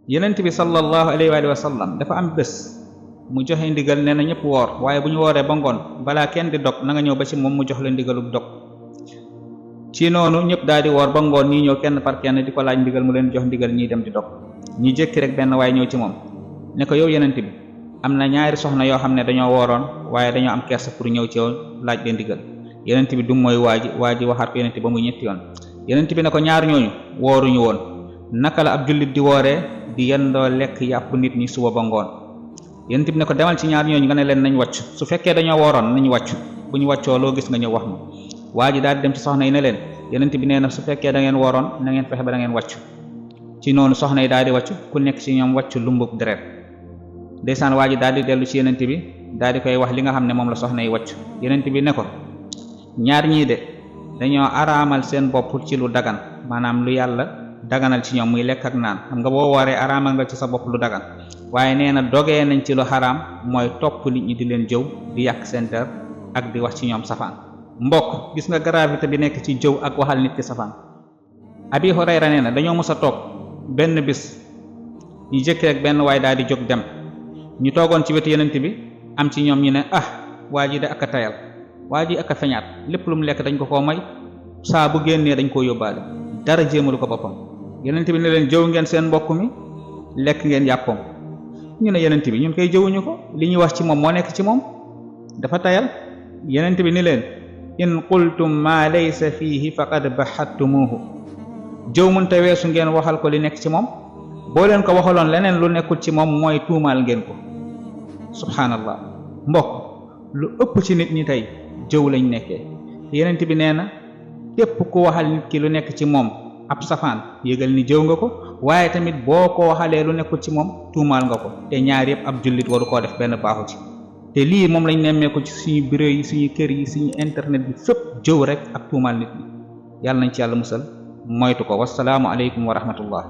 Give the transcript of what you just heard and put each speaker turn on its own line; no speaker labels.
yonent bi sallallahu alayhi wa sallam dafa am bés mu joxe ndigal nee na ñëpp woor waaye bu ñu wooree ba ngoon balaa kenn di dog na nga ñëw ba ci moom mu jox la ndigalub dog ci noonu ñëpp daal di woor ba ngoon ñii ñëw kenn par kenn di ko laaj ndigal mu leen jox ndigal ñiy dem di dog ñi jékki rek benn waaye ñëw ci moom ne ko yow yonent bi am na ñaari soxna yoo xam ne dañoo wooroon waaye dañoo am kersa pour ñëw ci yow laaj leen ndigal yonent bi du mooy waa ji waxaat ko yonent bi ba muy ñetti yoon yonent bi ne ko ñaar ñooñu wooruñu woon naka la ab jullit di wooree di yendoo lekk yàpp nit ñi suba ba ngoon yonent bi ne ko demal ci ñaar ñooñu nga ne leen nañ wàcc su fekkee dañoo wooroon nañ wàcc bu ñu wàccoo loo gis nga ñëw wax ma waa ji daal di dem ci soxna yi ne leen yonent bi nee na su fekkee da ngeen wooroon na ngeen fexe ba da ngeen wàcc ci noonu soxna yi daal di wàcc ku nekk ci ñoom wàcc lumbub deret ndeysaan waa ji daal di dellu ci yonent bi daal di koy wax li nga xam ne moom la soxna yi wàcc yonent bi ne ko ñaar ñii de dañoo araamal seen bopp ci lu dagan maanaam lu yàlla daganal ci ñoom muy lekk ak naan xam nga boo waree araamal nga ci sa bopp lu dagan waaye nee na dogee nañ ci lu xaraam mooy topp nit ñi di leen jëw di yàq seen der ak di wax ci ñoom safaan mbokk gis nga gravité bi nekk ci jëw ak waxal nit ki safaan Abi Hurayra nee na dañoo mës a toog benn bis ñu jëkkee ak benn waay daal di jóg dem ñu toogoon ci wetu yonent bi am ci ñoom ñu ne waa ji de ak a tayal waa ji ak a feñaat lépp lu mu lekk dañ ko koo may saa bu génnee dañ koo yóbbaale dara jéemalu ko boppam yonent bi ne leen jëw ngeen seen mbokk mi lekk ngeen yàppam ñu ne yonent bi ñun koy jëwuñu ko li ñuy wax ci moom moo nekk ci moom dafa tayal yonent bi ni leen in qultum ma laysa fihi faqad bahattumuhu jëw mënta weesu ngeen waxal ko li nekk ci moom boo leen ko waxaloon leneen lu nekkul ci moom mooy tuumaal ngeen ko subhanallah mbokk lu ëpp ci nit ñi tey jëw lañ nekkee te yonent bi nee na képp ku waxal nit ki lu nekk ci moom ab safaan yëgal ni jëw nga ko waaye tamit boo ko waxalee lu nekkul ci moom tuumaal nga ko te ñaar yëpp ab jullit waru koo def benn baaxu ci te lii moom lañ nemmeeku ci suñu bureau yi suñu kër yi suñu internet bi fépp jëw rek ak tuumaal nit ñi yàlla nañ ci yàlla musal moytu ko wassalaamu aleykum wa rahmatullah